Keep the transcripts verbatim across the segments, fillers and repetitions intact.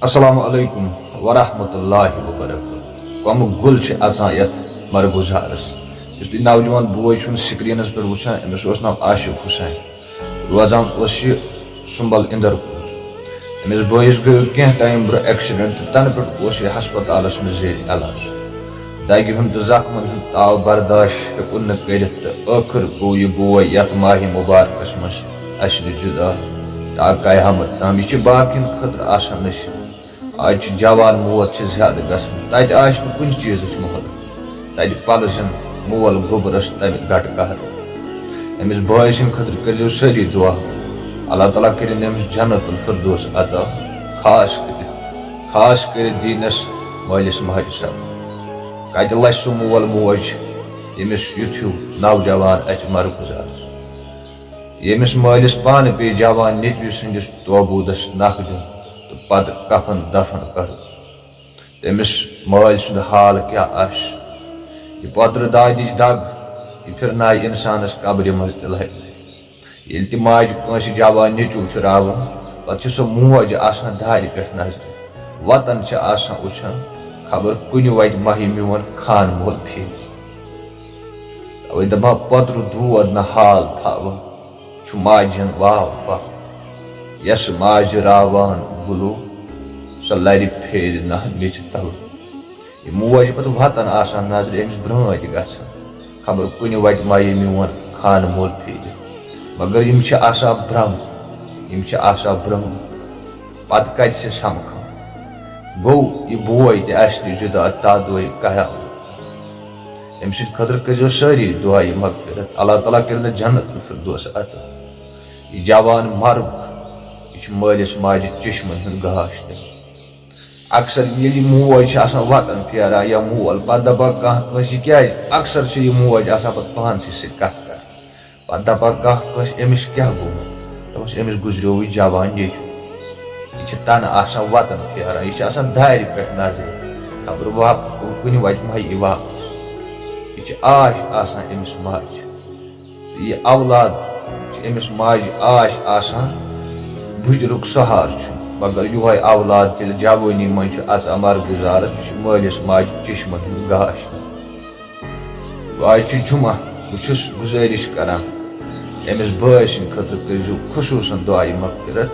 السلام علیکم ورحمۃ اللہ وبرکاتہ۔ کۄمہٕ گُل چھِ اَژان یَتھ مرگُزارَس؟ یُس تُہۍ نوجوان بوے چھُو سکرینَس پٮ۪ٹھ وٕچھان، أمِس اوس ناو عاشق حسین۔ روزان اوس یہِ سُمبل اِندر پوٗر۔ أمِس بٲیِس گٔیو کینٛہہ ٹایم برٛونٛہہ ایکسیڈنٹ تہٕ تَنہٕ پٮ۪ٹھ اوس یہِ ہسپتالَس منٛز زیر علاج۔ دَگہِ ہُنٛد تہٕ زخمَن ہُنٛد تاو برداشت ہیوٚکُن نہٕ کٔرِتھ تہٕ ٲخٕر گوٚو یہِ بوے یَتھ ماہِ مُبارکَس منٛز اَسہِ نِش جُدا۔ تا قیامت تام یہِ چھِ باقیَن خٲطرٕ آسان نصیٖب۔ آز چھِ جوان موت چھِ زیادٕ گژھان، تَتہِ آسہِ نہٕ کُنہِ چیٖزٕچ مۄہلت۔ تَتہِ پَلزن مول گوٚبرَس تَمہِ گٹہٕ قہرٕ۔ أمِس بٲے سٕنٛدِ خٲطرٕ کٔرۍزیو سٲری دُعا۔ اللہ تعالیٰ کٔرِنۍ أمِس جنت الفردوس عطا۔ خاص کٔرِتھ، خاص کٔرِتھ دیٖنَس مٲلِس ماجہِ صبر۔ کَتہِ لَسہِ سُہ مول موج، ییٚمِس یُتھ ہیوٗ نوجوان اَژِ مرگُزار، ییٚمِس مٲلِس پانہٕ پیٚیہِ جوان نیٚچوِ سٕنٛدِس توبوٗدَس نَکھ دیُن تہٕ پَتہٕ کفن دفن کرُن۔ تٔمِس مٲلۍ سُنٛد حال کیٛاہ آسہِ؟ یہِ پۄترٕ دادِچ دگ، یہِ پھِرنایہِ اِنسانَس قبرِ منٛز تہِ لَٹہِ لَٹہِ۔ ییٚلہِ تہِ ماجہِ کٲنٛسہِ جوان نیٚچوٗ چھُ راوان، پَتہٕ چھِ سۄ موج آسان دارِ پٮ۪ٹھ نظرِ۔ وطن چھِ آسان وٕچھان، خبر کُنہِ وَتہِ ما یہِ میون خان مول پھیرِ۔ تَوَے دَپان، پۄترٕ دود نہ حال تھاوان، چھُ ماجہِ ہُنٛد واو پَہہ۔ یَس ماجہِ راوان گُلو، سۄ لَرِ پھیرِ نہ میٚژِ تَلہٕ۔ یہِ موج پَتہٕ وَتَن آسان نظرِ أمِس برٛٲنٛٹھ گژھان۔ خبر کُنہِ وَتہِ ما یہِ میون خانہٕ مول پھیرِ۔ مگر یِم چھِ آسان برٛنٛہہ، یِم چھِ آسان برٛنٛہہ۔ پَتہٕ کَتہِ چھِ سَمکھان؟ گوٚو یہِ بوے تہِ اَسہِ نِش جُدا، تا دوے قیامت۔ أمۍ سٕنٛدِ خٲطرٕ کٔرۍزیو سٲری دُعایہِ مغفرت۔ اللہ تعالیٰ کٔرِنَس جنت الفردوس عطا۔ یہِ جوان مرگ، یہِ چھُ مٲلِس ماجہِ چشمَن ہُنٛد گاش دِوان۔ اکثر ییٚلہِ یہِ موج چھِ آسان وَتَن پھیران یا مول، پَتہٕ دَپان کانٛہہ کٲنٛسہِ، یہِ کیٛازِ؟ اکثر چھِ یہِ موج آسان پَتہٕ پانسٕے سۭتۍ کَتھ کَران۔ پَتہٕ دَپان کانٛہہ کٲنٛسہِ، أمِس کیٛاہ گوٚمُت؟ دوٚپمَس، أمِس گُزریووُے جوان نیٚچوٗ۔ یہِ چھِ تَنہٕ آسان وَتَن پھیران، یہِ چھِ آسان دارِ پٮ۪ٹھ نظرِ۔ خبر واپ-، کُنہِ وَتہِ ما یی واپَس۔ یہِ چھِ آش آسان أمِس ماجہِ۔ تہٕ یہِ اولاد چھِ أمِس ماجہِ آش آسان، بُجرُک سہار چھُ۔ مگر یِہوٚے اولاد ییٚلہِ جوٲنی منٛز چھُ اَژان مرگُزارَس، یہِ چھُ مٲلِس ماجہِ چشمَن ہُنٛد گاش۔ آز چھُ جمعہ، بہٕ چھُس گُزٲرِش کران أمِس بٲے سٕنٛدِ خٲطرٕ کٔرۍزیو خصوٗصاً دُعایہِ مغفرت،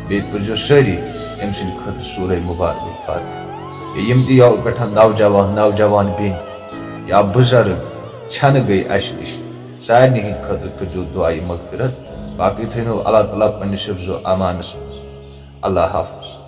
بیٚیہِ پٔرۍزیو سٲری أمۍ سٕنٛدِ خٲطرٕ سورہ مبارک الفاتحہ۔ بیٚیہِ یِم تہِ یَوٕ پٮ۪ٹھ نوجوان، نوجوان بیٚنہِ یا بُزرٕگ ژھٮ۪نہٕ گٔے اَسہِ نِش، سارنٕے ہٕنٛدِ خٲطرٕ کٔرۍزیو دُعایہِ مغفرت۔ باقٕے تھٲینو اللہ تعالیٰ پنٛنِس حفظ و امانَس منٛز۔ اللہ حافظ۔